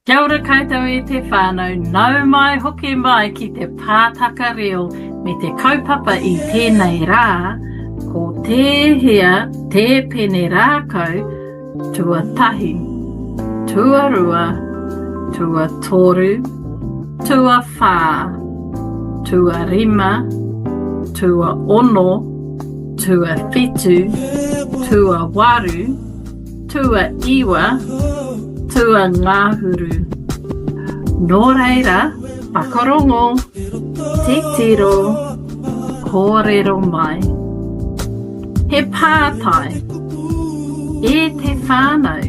Kia ora koutou e te whānau, nau mai hoki mai ki te pātaka reo me te kaupapa i tēnei rā, ko tēhea te pene rākau tuatahi, tuarua, tuatoru, tuawhā, tuarima, tuaono, tuawhitu, tuawaru, Tuaiwa, tuangahuru. Nō reira, whakarongo, titiro, kōrero mai. He pātai, e te whānau,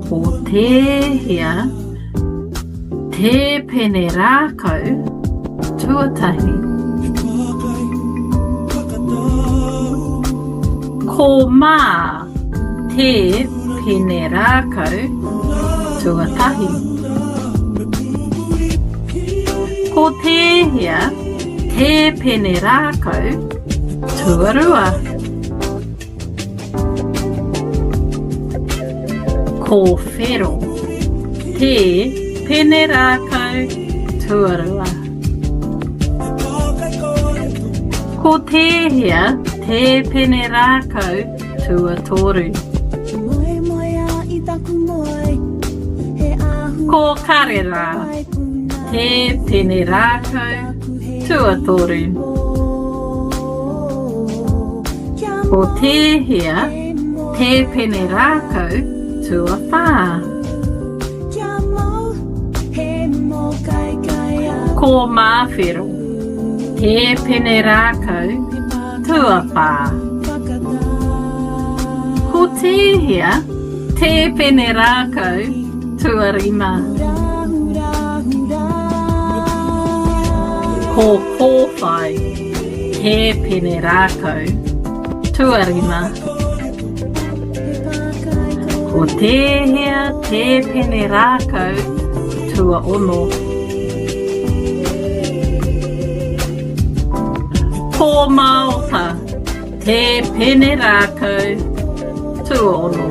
ko tēhea te pene rākau tuatahi? Ko mā. Te pene rākau tuatahi. Ko tēhea te pene rākau tuarua? Ko whero te pene rākau tuarua. Ko tēhea te pene rākau Tuatoru. Ko Karera te pene rākau tuatoru. Ko tēhea te pene rākau tuawhā? Ko Māwhero te pene rākau Tuawhā. Ko tēhea te pene rākau tuarima? Ko Kōwhai te pene rākau tuarima. Ko tēhea te pene rākau tuaono? Ko Maota te pene rākau tuaono.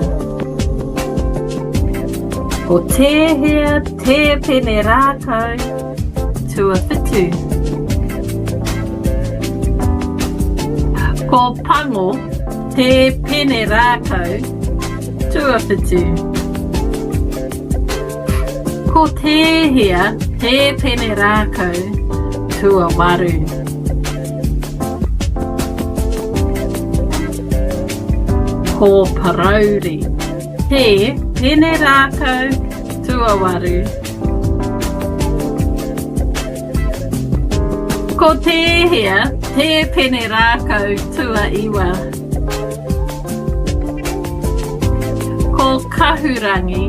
Ko tēhea te pene rākau tuawhitu? Ko Pango te pene rākau tuawhitu. Ko tēhea te pene rākau tuawaru? Ko Parauri te pene rākau tuawaru. Ko tēhea te pene rākau tuaiwa? Ko Kahurangi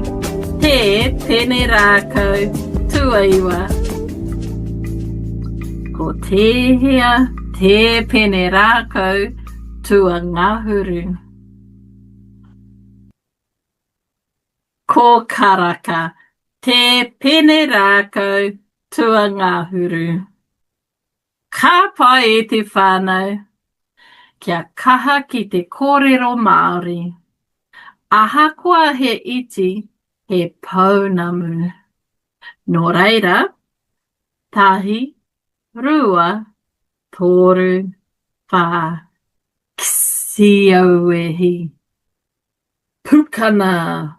te pene rākau tuaiwa. Ko tēhea te pene rākau tuangahuru? Ko Karaka te pene rākau tuangahuru. Ka pai e te whānau kia kaha ki te kōrero Māori. Ahakoa he iti, he pounamu. Nō reira, tahi, rua, toru, whā, ksiauehi. Pukana!